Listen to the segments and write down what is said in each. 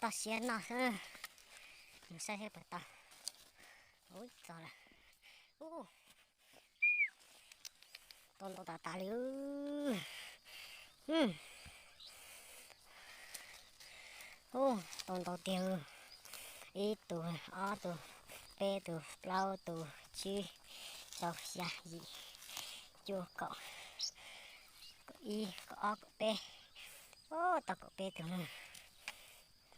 Toj siab noj xwb, mus saib seb puas tau. Ub, txog lawm. Ub, tau ntau tas tas li. Ub, tau ntau tiag. Ib tug, ob tug, peb tug, plaub tug, tsib, rau, xya, yim, cuaj, kaum, kaum ib, kaum ob, kaum peb. Ub, tau kaum peb tug na.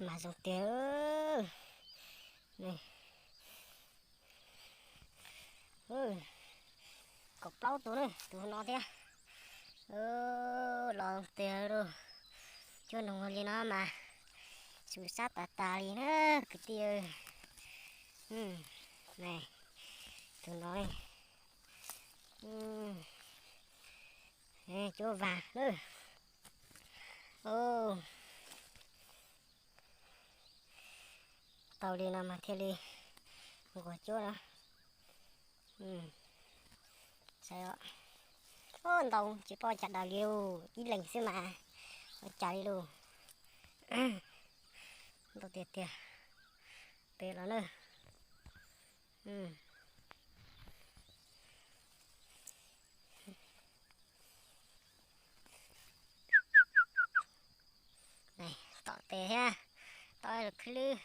Mas zoo tiag. Kaum plaub tus na, tus no thiab. Los tiag lauj. Cuab noog li no mas su sab tas tas li na kwv tij. Tus no cuab vag na. Tau li no mas thiaj li nquag cuab na. Ntau tsis paub cas daws li lauj, ib leeg xwb mas ua cas li lauj. Ntau tiag tiag. Pem los na. Tom tes thiab, tom khwb lwb.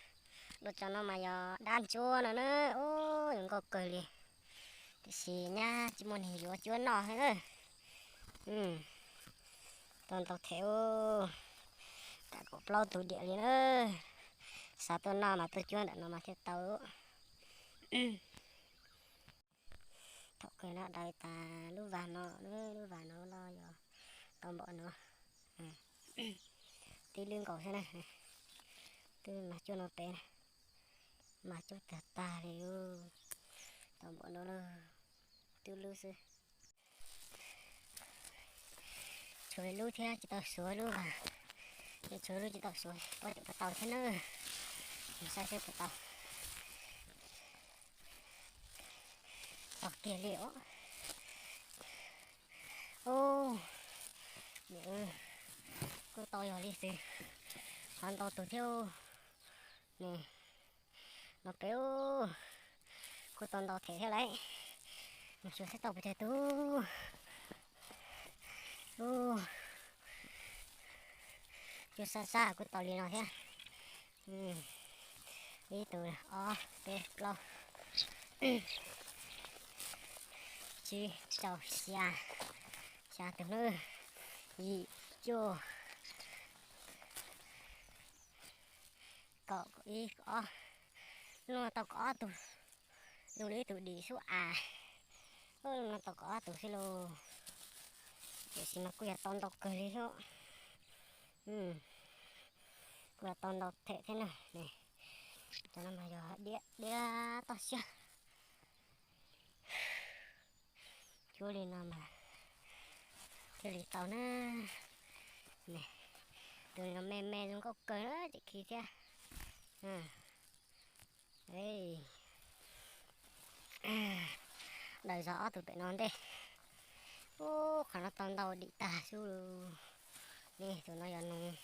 Dua cov no mas yog dab ntsuab no na. Ub, zoo nkauj kawg li. Tiam sis nyab tsis muaj neeg yuav cuab noj thiab na. Tau ntau them, kam kaum plaub tus diam li na. Xav tuaj noj mas tuaj cuab ntawm no mas thiaj tau. Thaum kawg no daws tas lub vag no, lub vag no los yog tau npaum no. Tib lub nkaus xwb na. Twb mas cuab no pem, mas cuab tag tag li. Tau npaum no lawm, twb lub xwb. Tshuav lub thiab tsis tau suav lub vag. Tshuav lub tsis tau suav, pom tias puas tau thiab na. Mus saib seb puas tau. Tau kiag li os. Ub, kuj tau yog li xwb. Qhov ntau tus thiab. Nws, no pem, kuj tau ntau them thiab lauj. Mus xyuas seb tau pes tsawg tus. Ub, cuab sab sab kuj tau li no thiab. Ib tug, ob, peb, plaub, tsib, rau, xya, xya tus na, yim, cuaj, kaum, kaum ib, kaum ob. Lub no tau kaum ob tug, zoo li ib tug dim sub av. Lub no tau kaum ob tus xwb lauj. Tiam sis mas kuj yog tau ntau kawg li thiab. Kuj yog tau ntau them thiab na. Cov no mas yog diab, diab toj siab. Cuab li no mas thiaj li tau na. Tus no me me zoo nkauj kawg na, tseem khi thiab. Daws zog ob tug pem no ntej. Ub, qhov no tau ntau dim tag xwb. Ne, tus no yog noog,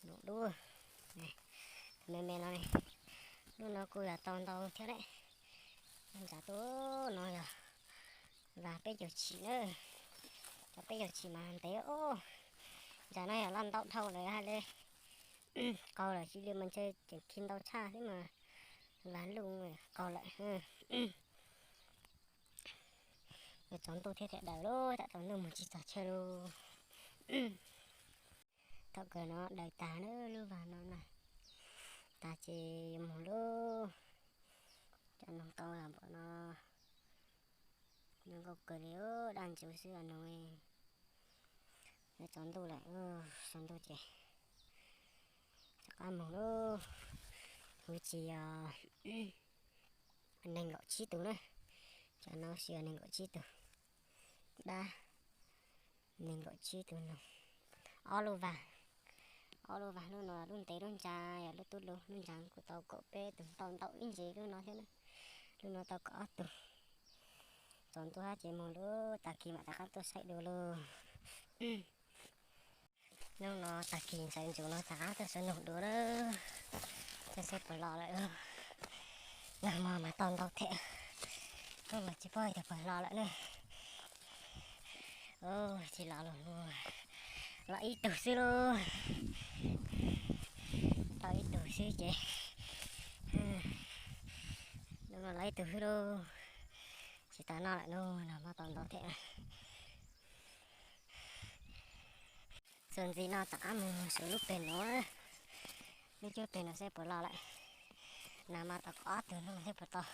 noog dub. Tus me me no ne, lub no kuj yog tau ntau thiab ne. Ntsav tus no yog vas peb caug chim na. Cov peb caug chim mas ntev os. Ntsav no yog loj ntau dhau lawm hais li. Qaug lawm, cia li mas ntshe tseem khi ntau tshaj xwb mas vas luj qaug lawm. Yuav tsaus ntuj thiab thiaj daws lauj, tam tsaus ntuj mus tsis txog chaw lauj. Thaum kawg no daws tag na, lub vas no na, tag ces yuav mus lauj. Cov noog tau los npaum no, zoo nkauj kawg li, daj ntsug xwb os noog. Yuav tsaus ntuj lawm, tsaus ntuj ces rov qab mus lauj. Kuv tsis yog nees nkaum tsib tus na, cov no tsis yog nees nkaum tsib tus, dab nees nkaum tsib tus noog. Ob lub vas, ob lub vas, lub no lub ntev lub ntsa, yog lub tub lub, lub ntsa kuj tau kaum peb tus, tau ntau ib ntsis lub no thiab na. Lub no tau kaum ob tus. Tsaus ntuj hab ces mus lauj, tag kis mam rov qab tuaj saib dua lauj. Hnub no tag kis ntxhais ntxum no rov qab tuaj xov noog dua lawm, saib puas los lawm. Nag hmo mas tau ntau thiab, hnub no tsis paub tias puas los lawm ne. Tsis los los, los ib tug xwb lauj, tau ib tug xwb ces, hnub no los ib tug xwb lauj, tsis tau noj lawm lauj, nag hmo tau ntau thiab. Txuas ntxiv no rov qab mus xyuas lub pem no, lub cuab pem no seb puas los lawm. Nag hmo tau ob tug, hnub no seb puas tau.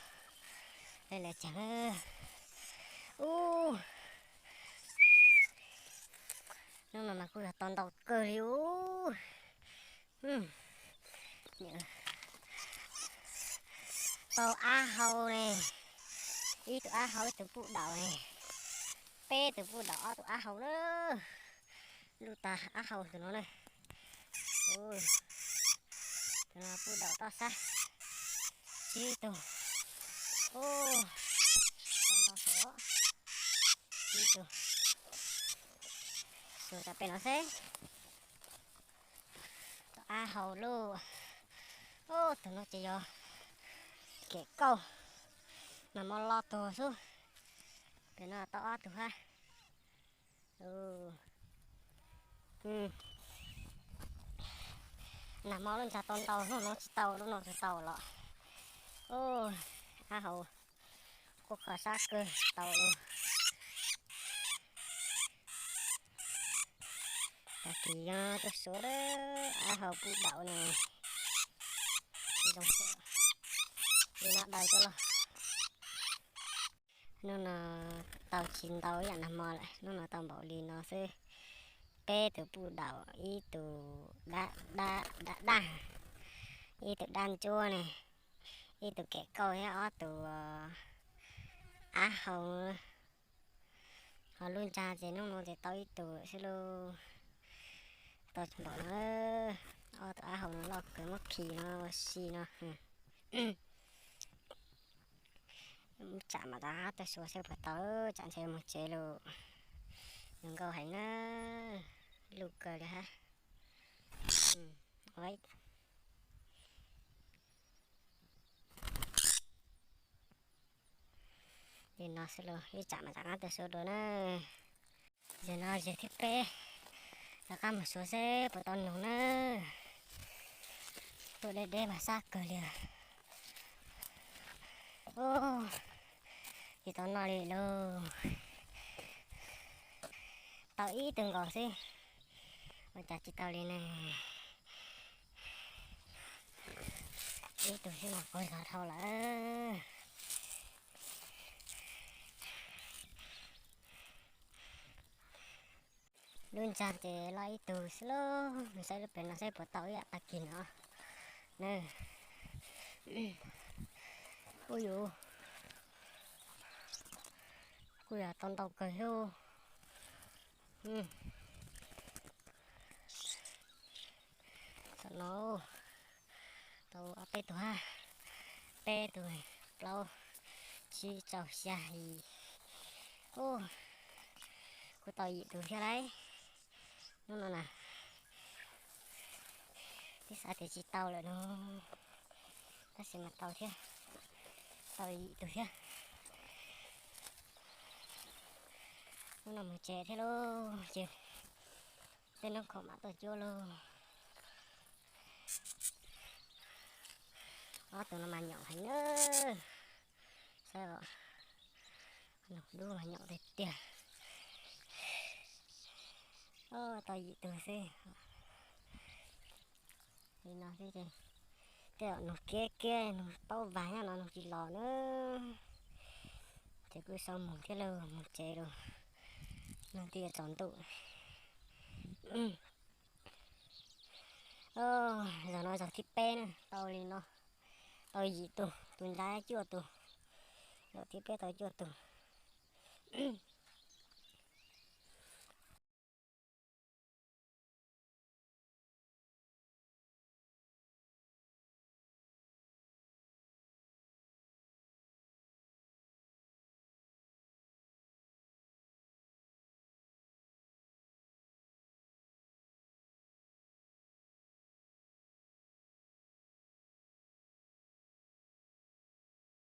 Lawv lawv tseem, ub, hnub no mas kuj yog tau ntau kawg li ub. Tau ab hau ne, ib tug ab hau, ib tug puj daum ne, peb tug puj daum, ob tug ab hau na. Luj tag ab hau tus no na. Tus no puj daum toj sab, tsib tug. Ub, tau ntau heev, tsib tug. Xyuas cov pem no seb. Tau ab hau lauj. Ub, tus no ces yog kem kauj, nag hmo los tuag xwb. Pem no tau ob tug hab. Nag hmo lub ntsa tau ntau, hnub no tsis tau, lub no tsis tau los. Ab hau, kuj kho sab kawg tau lauj. Tag kis yog tuaj xyuas ab hau puj daum ne, zoo li no daws tuaj lauj. Hnub no tau tsis ntau ib yam nag hmo lawm, hnub no tau npaum li no xwb. Peb tus puj daum, ib tus dab dab, ib tus dab ntsuab ne, ib tus kem kauj thiab ob tus ab hau. Ho lub ntsa ces hnub no ces tau ib tug xwb lauj. Tau tsis npaum no, ob tug ab hau no loj kawg, muab khi no ua si no. Tsam mam rov qab tuaj xyuas seb puas tau, tsam ntshe mus tsev lawm. Zoo nkauj heev na, luj kawg li hab. Li no xwb lauj, ib tsam mam rov qab tuaj xyuas dua na. Yog no yog thib peb, rov qab mus xyuas seb puas tau noog na. Tuaj deb deb mas sab kawg li. Tsis tau noj li lauj. Tau ib tug nkaus xwb, ua cas tsis tau li ne. Ib tug xwb mas qaug zog dhau lawm. Lub ntsa ces loj ib tug xwb lauj, saib lub pem no saib puas tau ib yam tag kis no na. Ub yuv, kuj yog tau ntau kawg thiab. Saum no tau ob peb tug hab, peb tug, plaub, tsib, rau, xya, yim. Kuj tau yim tug thiab lauj. Hnub no na, twb xav tias tsis tau lawm no, tab sis mas tau thiab, tau yim tug thiab. Hnub no mus tsev thiab lauj, ces tej hnub khaum mam tuaj cuab lauj. Ob tug no mas nyaum heev na, saib os, dub mas nyaum tiag tiag. Tau yim tug xwb. Li no xwb ces tej zaum nug kiab kiab, nug paub vag nyob no nug tsis los na. Ces kuj sau mus thiab lauj, mus tsev lauj, nug twb yuav tsaus ntuj. Zaum no zaum thib peb na, tau li no, tau yim tug, tus ntsa cuaj tug. Zaum thib peb tau cuaj tug.